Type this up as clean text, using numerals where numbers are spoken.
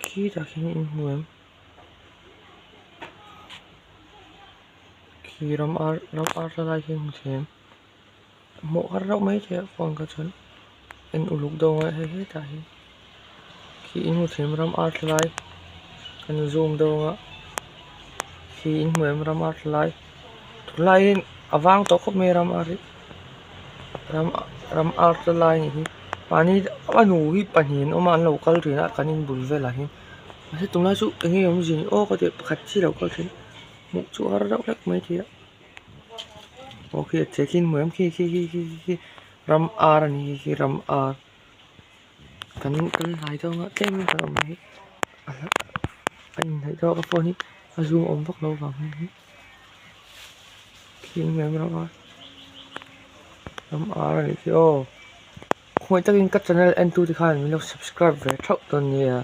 Khitah khian in hmu em? Khi ram ar ram ar tla lai khi a hmu thei em? Hmuh har reuh mai thei a phone kha chuan en uluk deuh ang a hei hetah hian khi in hmu thei em ram ar tla lai kan zoom deuh ang a khi in hmu em ram ar tla lai tunlai hian a vang tawh khawp mai a ram ar hi ram ram ar tla lai anih hi mahni a nu hi pahnih an awm a an lo kal thin a kan in bul velah hian mahse tunlai chu eng nge awmzia ni aw ka ti a pakhat chi a lo kal thin hmuh chu a har deuh hlek mai thei a. Aw khi a che khi hmu em khi khi khi khi khi ram ar a ni khi khi ram ar kan kal hnai deuh anga tlem in kan awm hi a a inhnaih deuh a ka phone hi a zoom awm vak loh vang hian in khi hmu em ram ar ram ar a nih khi aw khawngaih takin ka channel en tu te khan min lo subscribe ve theuh dawn nia.